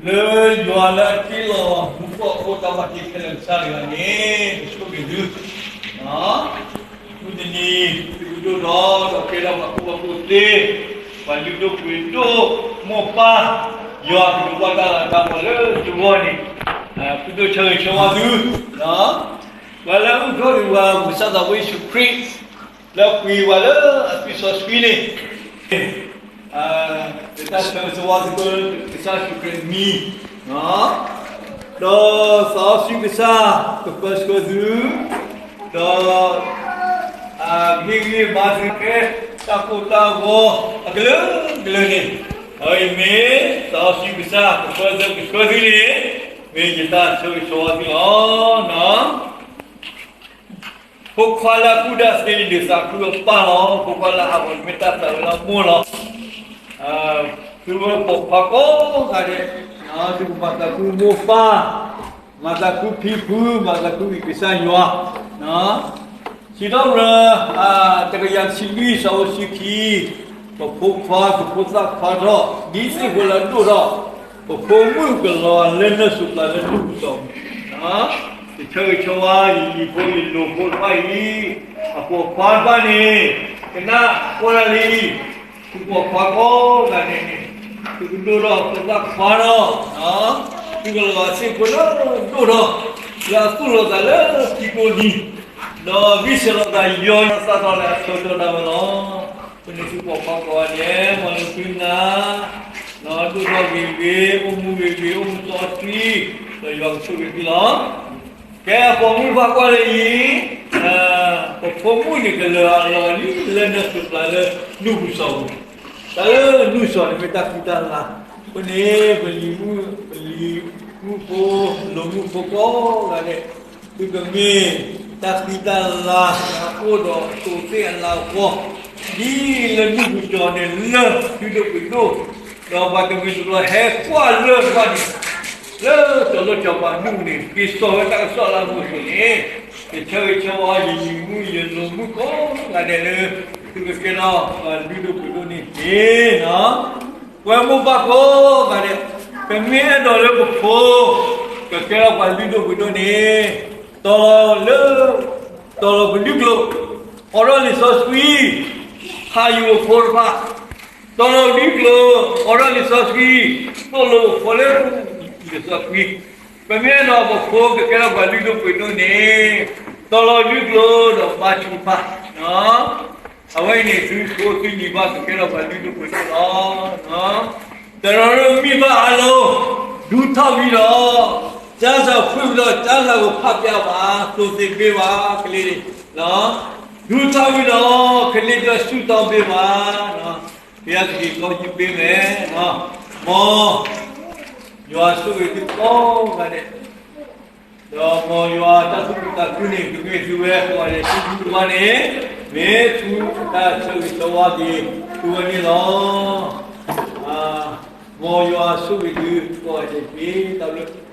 လၢယွၤလၢအတ့လီၤမူခိၣ်အဃိ တၢ်ဘၣ်တ့ခဲလၢာ်ကစၢ်တဂၤန့ၣ် ပဆိၣ်ဂ့ၤသု, မုၢ်တနံၤ သုကဒိၣ်ထီၣ် ဒီးကဲထီၣ်ပှၤကူၣ်ဘၣ်ကူၣ်သ့, ပှၤလုၢ်ဒိၣ်ပှ့ၤဒိၣ် မိၢ်ပၢ်, ယွၤကဒုးဘၣ်တၢ်လၤတၢ်ကပီၤလၢသုဂီၢ်န့ၣ်, သုဒိၣ်ဆၢဂ့ၤဆၢဝါသု, ပှၤလၢအအုၣ်က့ၤခီၣ်က့ၤပှၤ ပကစၢ်သးဘိယ့ၣ်ၡူးခရံာ် လၢပှ့ၤပှၤလၢအသွံၣ်စီဆှံန့ၣ် လၢတၢ်ဆၢဂ့ၤဆၢဝါသုလၢကစၢ်ယ့ၣ်ၡူးခရံာ်အမံၤ, ဒီးသးစီဆှံကစၢ်ကပၢဆှၢသု, ဒီး မ့ၢ်ဂ့ၤမၤသုဖဲ တၢ်ကိၢ်တၢ်ဂီၤအကလုာ်ကလုာ်န့ၣ်, အအံၤမ့ၢ်သးစီဆှံကစၢ်ကပၢဆှၢကဆှၢသုန့ၣ်, မ့ၢ်ယတၢ်ဆၢဂ့ၤဆၢဝါသုလီၤ. ဖိခွါလၢအကူၣ်တၢ်သ့န့ၣ် ဒုးသးခုအပၢ်လီၤ. ဖိခွါလၢအဟးဂီၤန့ၣ် မ့ၢ်တၢ်သးဝံၣ်လၢအမိၢ်လီၤ. သုဝဲပိာ်ခွါကိးဂၤဒဲး, သုကမၤသးခုမိၢ်ပၢ်, မၤသးခုဖံဖု, မၤသးခုဂ့ၤကစၢ်ယွၤ, စံးထီၣ်ပတြၢၤ တကယၤတဆံလွံၢ် အဆၢဖိတဆံခံ, ပဖိခွါ ပဖိသၣ်ခွါထီၣ် ဒ်သိးဖိလၢအဒိၣ်ထီၣ်, ပဖိမုၣ်ကလီၤလၢနၢ်စိၤပျၢ်လၢနူၢ်ပူၤစီၤပူၤ, ယဆၢဂ့ၤဆၢဝါ ယလံၤဖိယလိၤဖိတဖၣ်အံၤ, အပိာ်ခွါတဖၣ်န့ၣ် ကနၣ်ကွၢ်တၢ်လံ, သုပိာ်ခွါကိးဂၤဒဲးန့ၣ် သုကဒိၣ်ထီၣ်ဖိသၣ်ခွါထီၣ်, သုကလီၤဂာ်သ့ၣ်ဖိလၢဒိၣ်ထီၣ်, လၢအသူၣ်လီၤသးလၢထံကျိနံၤ, ဒီးဂံၢ်စၢၤလီၤသးယီၤယီၤသးထီၣ်လၢအဆၢကတီၢ်ဒၣ်ဝဲလီၤ. အဃိန့ၣ်သုပိာ်ခွါကိးဂၤဒဲး မ်နသုနၢ် ဒိၣ်ထီၣ်ဂ့ၤဂ့ၤ, အိၣ်မူဂ့ၤဂ့ၤ, အိၣ်မူစီဆှံ, ဒီးယွၤကဆိၣ်ဂ့ၤသုလီၤ. ကဲအပိာ်မုၣ်တဖၣ်ကွၢ်လၢအံၤ, ပဖိမုၣ်န့ၣ်ကလီၤဂာ်လံလၢနၢ်စိၤပျၢ်လၢနူၢ်ပူၤစီၤပူၤ, တၢ်လၢနူၢ်စီၤန့ၣ်မ့ၢ်တၢ်ဃံတၢ်လၤ, အဃိန့ၣ် ပလံၤမုၣ်, ပလံၤမုၣ်ဖိ, လိၤမုၣ်ဖိကိးဂၤဒဲး, သုကမ့ၢ်တၢ်ဃံတၢ်လၤ အိၣ်ဒီးအသိးသ့ၣ်အလၤအဃီ, ဒ်လၢနူၢ်ပူၤစီၤန့ၣ်လၢသုဒိၣ်ပှ့ၤဒိၣ်, ဒီးပှၤတမှံၤတဘျီဟဲကွၢ်လၢပှၤန့ၣ် လၢစီၤလီၢ်စီၤပၤအဒူၣ်န့ၣ် က့ၤစိာ်ဝဲတၢ်ကစီၣ်လၢအဂီၢ်အသိးန့ၣ်, ယဆၢဂ့ၤဆၢဝါယလံၤမုၣ်ယလိၤမုၣ်ကိးဂၤဒဲးလၢ သုကကဲထီၣ်ပှၤလုၢ်ဒိၣ်ပှ့ၤဒိၣ်န့ၣ်တက့ၢ်. ပဝဲမိၢ်ပၢ်ကိးဂၤဒဲး, ပမ့ၢ်အဲၣ်ဒိးလၢပဖိ ကကဲထီၣ်ပှၤလုၢ်ဒိၣ်ပှ့ၤဒိၣ်န့ၣ်, တီၤလီၤလၢ, တီၤလီၤပလုၢ်ကျိၤ, အိးထီၣ်လံာ်စီဆှံ, ဟးယူၤအဖိတဖၣ်, တီၤလီၤပလုၢ်ကျိၤ, အိးထီၣ်လံာ်စီဆှံ, သိၣ်လိပဖိလၢလံာ်စီဆှံ, ပမ့ၢ်အဲၣ်ဒိးပဖိကကဲထီၣ်ပှၤလုၢ်ဒိၣ်ပှ့ၤဒိၣ်န့ၣ်, တီၤလီၤလုၢ်ကျိၤဒီးဘါထုကဖၣ်, အဝဲအံၤန့ၣ် သုဖိသုလံၤဘၣ်ကကဲထီၣ်ပှၤလုၢ်ဒိၣ်ပှ့ၤဒိၣ်လီၤ. တရီးရၢၢ်မ့ၢ်ဘၣ်အါလီၤ, ဒူထီၣ်ဝံၤဒီး, ကၢ်စၢ်ဖုၣ်ဒီး ကၢ်စၢ်ကဖးပျၢ်ဘၣ်, သိးသ့ၣ်ဘ့ၣ်ဘၣ်, ကလ့, ဒူထီၣ်ဝံၤဒီး, ကလ့ပျၢ်ဆူၣ်တီဘ့ၣ်ဘၣ်, ဘုရားသခင်ကောင်းချီးပေးမယ်, မ်ယွၤဆိၣ်ဂ့ၤသုကိးဂၤဒဲး, ဒီးမ်ယွၤတၢ်သူၣ်ခုသးခုန့ၣ် ကမ့ၢ်သုဝဲကိးဂၤဒဲး ဆူထူတဘၣ်န့ၣ်, မ့ၢ်ထူတၢ်ဆၢဂ့ၤဆၢဝါက့ၤသုဝဲန့ၣ်လီၤ. မ်ယွၤဆိၣ်ဂ့ၤသုကိးဂၤဒဲးတက့ၢ်. တၢ်ဘျုး